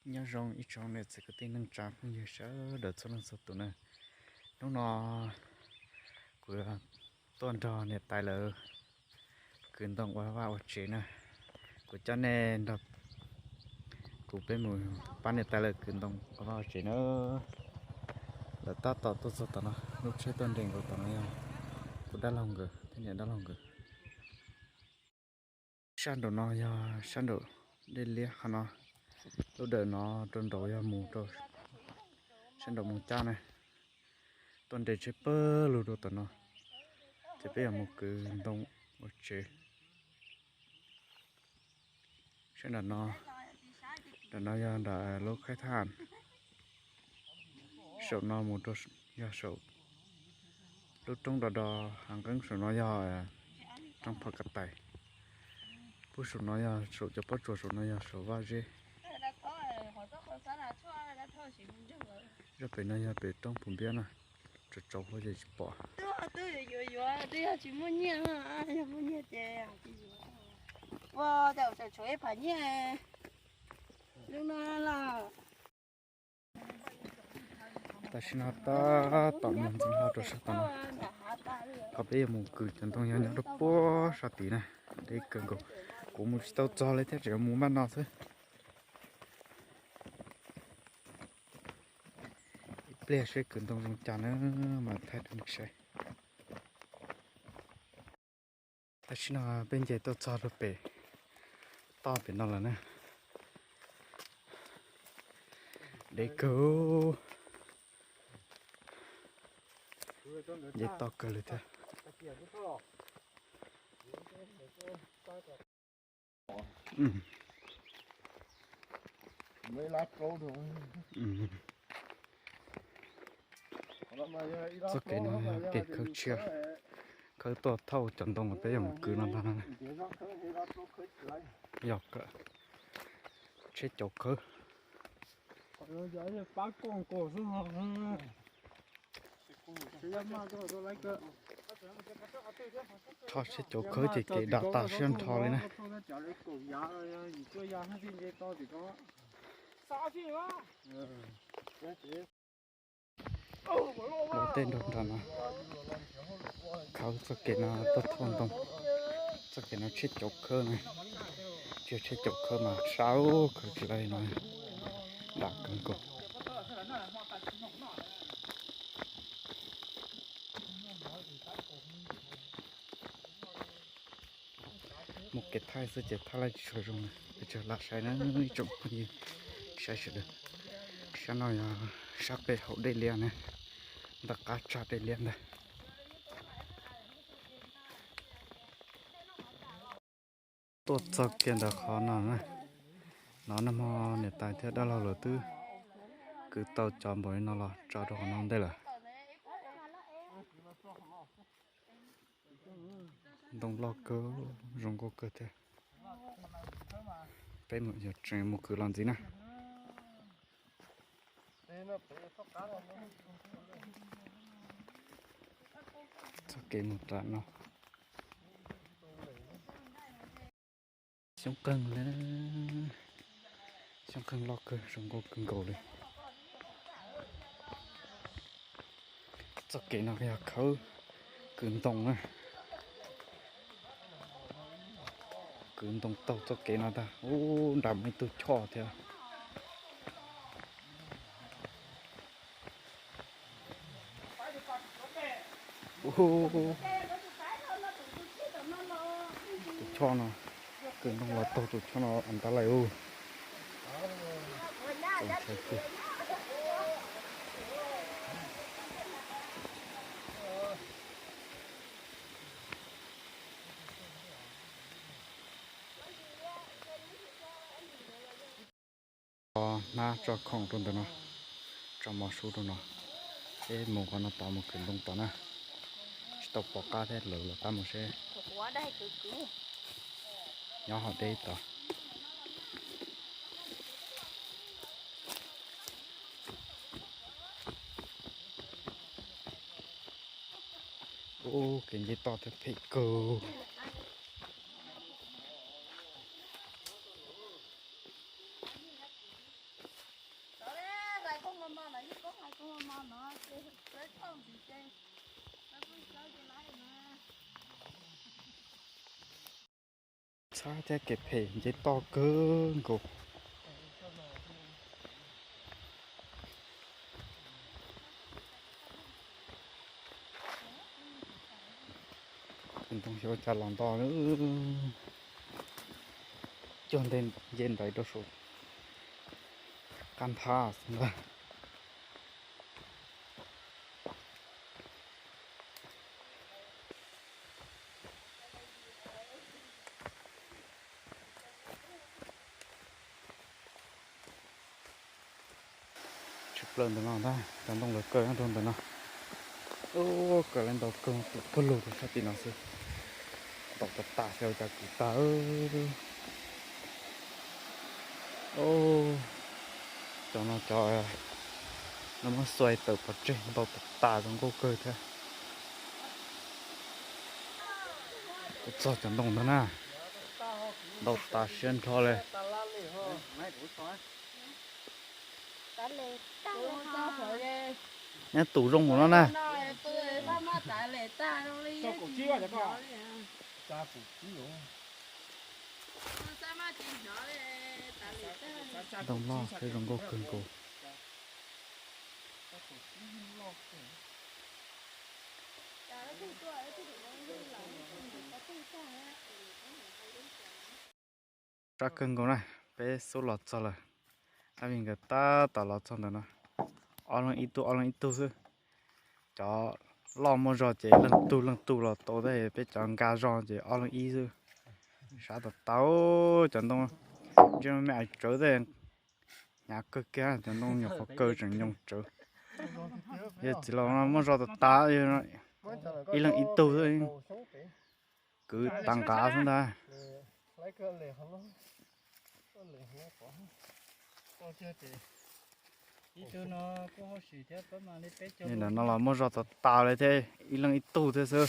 Nyob zoo ib tsoom niam txiv kwv tij neej tsa phooj ywg sawv daws txhua leej txhua tus na. Hnub no kuv tuaj nrog niam tais lawv kwv ntoo ua vaj ua tsev na. Kuv coj nej nrog kuv peb mus pab niam tais lawv kwv ntoo ua vaj ua tsev na. Lawv tab tom tuaj txog tom no, lub tsheb tuaj nres nkaus tom no yog kuv dab laug nkawd thiab niam dab laug nkawd. Sab nraum no yog sab nraum dej liab qhov no, lub dawm no rau nraud yog mus rau sab nraum Moos Cab na. Tuaj nres tsheb pawg lug rau tom no, ces peb yuav mus kwv ntoo ua tsev. Sab nram no, nram no yog nram lub khaib thaj. Saum no mus rau, yog saum lub roob do do hav nqeeb, saum no yog roob Pham Kav Tais. Puag saum no yog saum cov pob tsuas, saum no yog saum Vaj Zeb. Zaj pem no yog pem roob Pus Npiab na, tsaus tsaus huab ces tsis pom. Twb yog tsis muaj nyiaj, yog muaj nyiaj ces ua cas tshuav ib phav nyiaj lub no los. Tam sim no tab tom mus ntxiv hlo rau sab tom no, qhov peb yuav mus kwv cov ntoo yog nyob rau puag sab tid na. Deb kawg nkaus, kuv mus tsis tau txog li thiab, tseem yuav mus npaj no xwb. Ib pliag seb kwv ntoo zoo cas na, mam thaij rau nej saib. Tam sim no peb nce tuaj txog rau pem toj pem no lawm na. Deb kawg, nce toj kawg li thiab. Txoj kev no yog kev khawb tshiab, khawb tuaj thauj cov ntoo uas peb yuav mus kwv no ntag na. Yog kawm tsheb caum khawb. Tsheb caum khawb ces kev dam tas siab nrho li na. Los tej nrog nrog no, khawb txoj kev no tuaj thauj ntoo. Txoj kev no tsheb caum khawb na, tsis yog tsheb caum khawb mas sab khawb tsis laib no, dam kawg nkaus. Mus kev thaij xwb ces thaij laij tsis tshua zoo, pes tsawg lam saib na ib tsoom phooj ywg, saib sawv daws. Sab no yog sab pem hauv dej liab na, ntawm qab tsag dej liab ntag. Tuaj txog kiag ntawm qhov no na, no nag hmo niam tais thiab dab laug lawv twb kwv tau cov npaum li no los tso rau qhov no ntej lawm. Ntoo loj kawg, zoo nkauj kawg thiab. Peb yuav tseem mus kwv los ntxiv na. Txoj kev mus rau no, xyoob qeeg li, xyoob qeeg loj kawg, zoo nkauj kawg nkaus li. Txoj kev no yog khawb kwv ntoo na. Kwv ntoo taug txoj kev no tag, ub, nram muaj ib tug choj thiab. Tus choj no, kwv ntoo los taug tus choj no an tab lais ub. Hnab tso khoom rau ntawm no, tso mov sub rau no, peb mus qhov no tod mus kwv ntoo tod na. Tsis tau pom qab thiab, lawv los qab mus seb. Nyob hauv deb tod. Ub, kev nce toj thiab phem kawg. Txhab thiab kev phem nce toj kawg nkaus. Ntoo xyov ua cas los nto, cuag nce nplaim rau saum qab nthab xwb ntag. Tshwm plaws ntawm no ntag, cov ntoo lawv kaw nyob rau ntawm no. Ub, kaw lawv ntau kawg, tus pawg lug rau sab tim no xwb. Ntaus tas tas xyov ua cas kwv tag. Cov no cov no muab xuas tawm pov tseg ntaus tas tas zoo nkauj kawg thiab. Kuv txog cov ntoo ntag na, ntaus tas siab nrho li. Nyob tus zoo mus no na. Ntoo loj thiab zoo nkauj kawg nkaus. Sab kawg nkaus na, peb xub los txog lawm. Dab Vij nkawd tab tom los txog ntawm no, ob leeg ib tug ob leeg ib tug xwb. Cov loj muaj zog ces leej tug leej tug los tau, tab peb cov nkag zog ces ob leeg ib xwb. Sab tas tas, cov ntoo ntsej me me tsawv tej, hnyav kawg kiag, cov ntoo nyuam qhuav kaw tseem nyoos tsawv. Yog txiv laus no muaj zog tas tas, ib leeg ib tug xwb, kwv tas nqav xwb ntag. Nim no los muaj zog tas tas li thiab, ib leeg ib tug thiab xwb.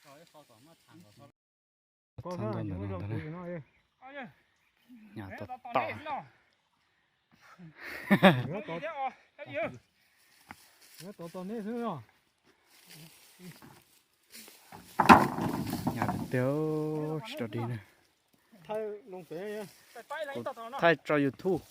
Txhob ntau ntawm no ntag na. Hnyav tom tom. Hnyav tiag tiag, tsis tau dig na. Kuv thaij tso YouTube.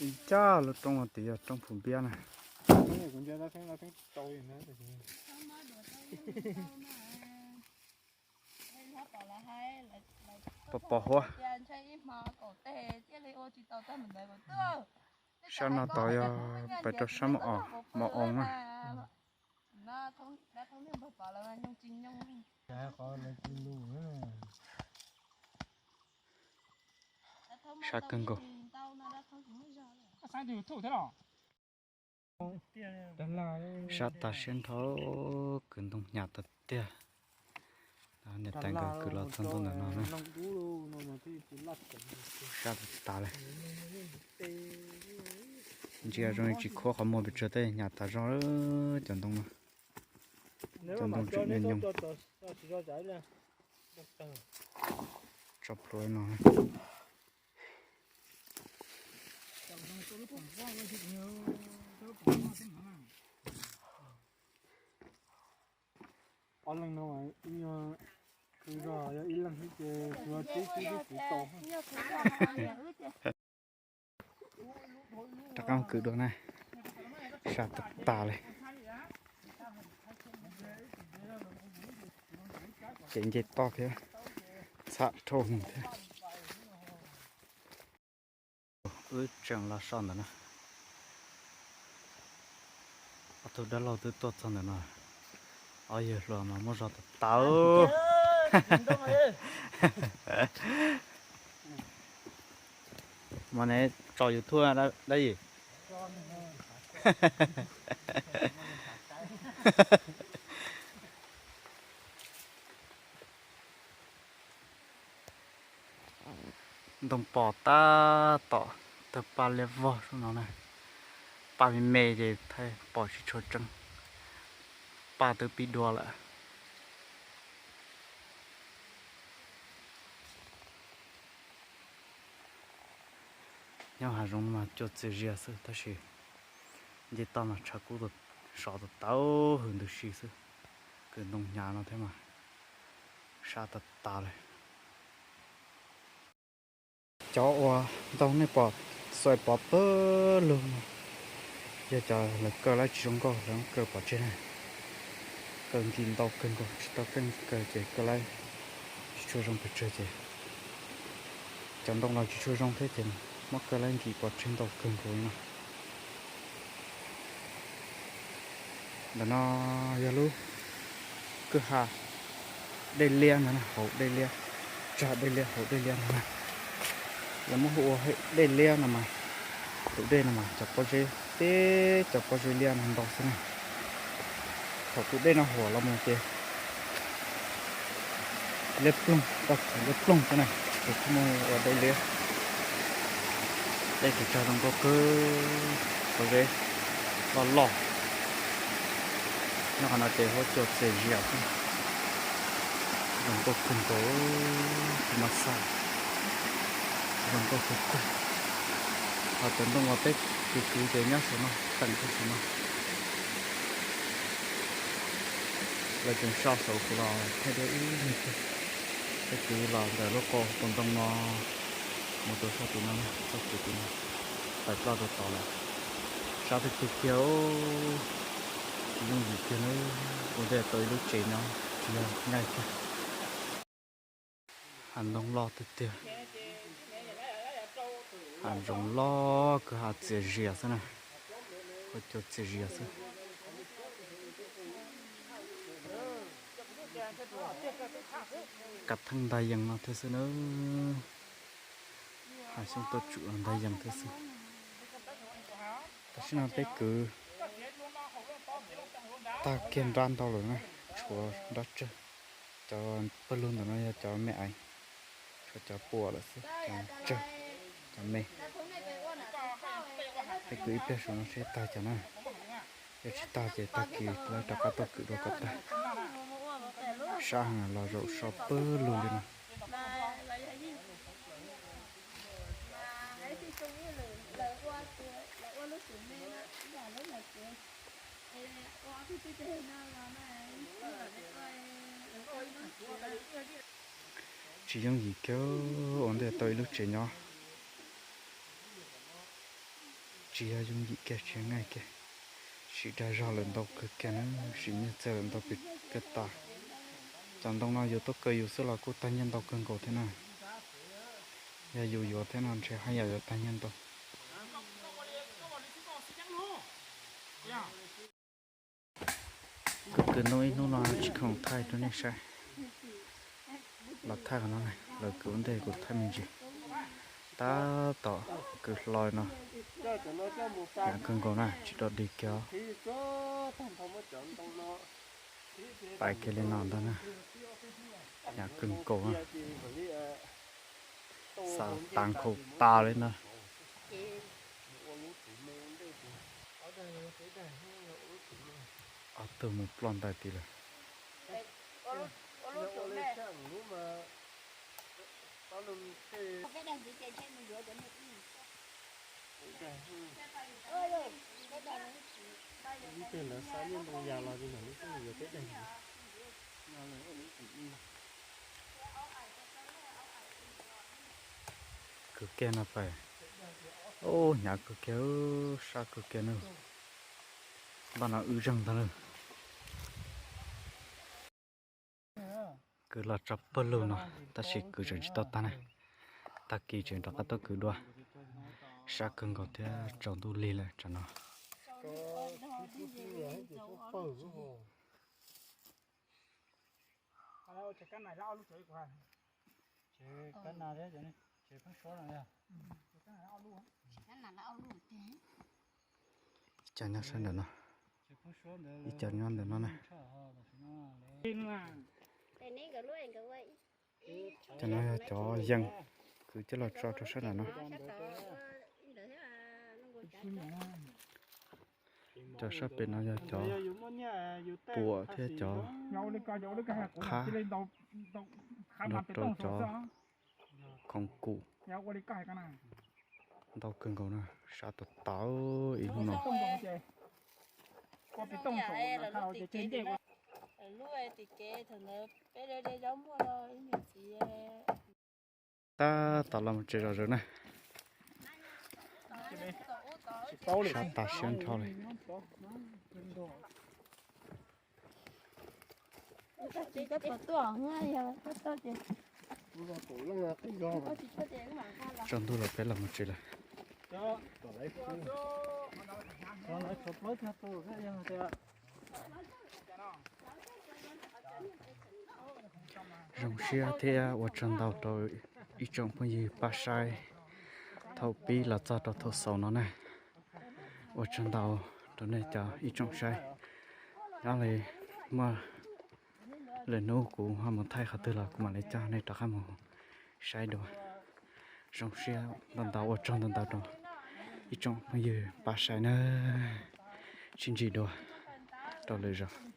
Ib cag lub roob no tid yog roob Phu Npiab na. Pos pos huab. Sab no tod yog pais rau sab Mos Oos na. Sab kawg nkaus. Sab tas siab nrho, kwv ntoo hnyav tas tiag. Niam tais nkawd kwv los txog ntua ntawm no na. Sab tas tas li. Ntsia zoo li tsis khuab qhov muag pes tsawg tej, hnyav tas zog cov ntoo no. Cov ntoo tseem nyoos nyoos. Tso plhuav no. Ob leeg no ib nyuag kwv zog, yog ib leeg xwb ces kwv tib tib tib kwv tau. Rov qab kwv dua na, sab tas tas li. Kev nce toj thiab, txham dhau mus thiab. Wb tseem los so ntawm no. Ob tug dab laug twb tuaj txog ntawm no. Ob yawg hluas mas muaj zog tas tas. Mas neb tso YouTube dab yim? Ntoo pos tab tom tawg paj liab vog no na. Paj me me ces thaij pom tsis tshua tseeb, paj twb pib dua lawm. Nyob hav zoov no mas cua txias zias xwb tab sis nce toj mas tshav kub sov tas tau hws ntws si xwb. Kws ntoo hnyav no thiab mas sab tas tas li. Cov uas ntoo nej pom xuaim pov pawg lug no yog cov lawv kaw laib tsis zoo nkauj lawv kaw pov tseg na. Kaw nkim ntau kawg nkaus tsis tau keej kaw ces kaw laib tsis tshua zoo pes tsawg ces cov ntoo los tsis tshua zoo thiab ces muab kaw laib nkim pov tseg ntau kawg nkaus li no. Ntawm no yog lub kwj ha dej liab no, hauv dej liab, tsag dej liab hauv dej liab no na. Lawv muab hu ua dej liab no mas, tus dej no mas cov pob zeb, teb cov pob zeb liab no ntau xwb na. Thaum tus dej no huam los mus ces liab ploog, tau liab ploog xwb na, ces thiaj muab hu ua dej liab. Dej tsis tsag zoo nkauj kawg, pob zeb loj loj. Nyob qhov no ces huab cua txias zias xwb, zoo nkauj kawg nkaus, tsis mas xaj, zoo nkauj kawg kawg. Ho cov ntoo uas peb kwv kwv ces nyob saum no, teem rau saum no. Lawv tseem so saum kuv los thaij dua ib leeg kiag. Peb kwv los ntawm lub qab tus ntoo no mus rau sab tim no, txoj kev tim no, tawm ploj rau tod lawm. Sab twg kiag kiag, tsis yooj yim kiag na. Ua ntej tau ib lub tsev nyob tsis yog nqaij kiag. Hav ntoo loj tiag tiag. Hav zoov loj kawg, hav txias zias xwb na. Huab cua txias zias xwb. Kav theej ntag yees no thiab xwb na. Hav xyoob tuaj tsum ntag yees thiab xwb. Tam sim no peb kwv tag kiag nrab ntau lawm na, tshuav nrab tsawg. Cov pawg lug ntawm no yog cov me aiv, tshuav cov puas lawm xwb, cov tsawg, cov me. Peb kwv ib pliag saum no seb tag cov na, yog tsis tag ces tag kis lawv rov qab tuaj kwv dua kom tag. Sab heev los zaum so pawg lug li no. Tsis yooj yim kiag, ua ntej tau ib lub tsev nyob tsis yog yooj yim kiag, tsis yog nqaij kiag. Siv dag zog lawm ntau kawg kiag na, siv nyiaj txiag lawm ntau kawg tas. Cov ntoo no yus tuaj kaw yus xwb los kuj tag nyiaj ntau kawg nkaus thiab na. Yog yus yuav thiab no ntshe haj yam yuav tag nyiaj ntau. Kuv kwv ntoo ib hnub no tsis khoom thaij rau nej saib. Los thaij qhov no, lawv kwv ua ntej kuv thaij me ntsis. Tab tom kwv hlo no, hnyav kawg nkaus na, tsis dog dig kiag. Pais kiag li no ntag na, hnyav kawg nkaus na. Xav tav nkhaus tas li ntag. Ob tug mus ploj ntais tid lawm. Kwv kiag no pais. Ub, hnyav kwv kiag, sab kwv kiag na. Npaj no wb zeeg ntag na. Kwv los tso pawg lug no, tab sis kwv tseem tsis tau tag na. Tag kis tseem rov qab tuaj kwv dua. Sab kawg nkaus thiab tsaus ntuj lig lawm tsam no. Ib co nyob sab ntawm no, ib co nyob ntawm no na. Cov no yog cov yees kwv coj los tso rau sab nram no. Cov sab pem no yog cov puam thiab cov qhab, nrog rau cov khoom kum ntau kawg nkaus na, sab tau tau ib hnub no. Tab tom los mus tsev zom zaws na. Sab tas siab nrho li. Tsaus ntuj lawm peb los mus tsev lawm. Zoo siab thiab ua tsaug ntau rau ib tsoom phooj ywg pab saib thaum pib los txog rau thaum xaus no na. Ua tsaug ntau rau nej cov ib tsoom saib. Nyob li muaj lwm hnub kuv ho mus thaij qhov twg los kuv mam li coj nej rov qab mus saib dua. Zoo siab ntau ntau, ua tsaug ntau ntau rau ib tsoom phooj ywg pab saib na. Sib ntsib dua rau lwm zaus.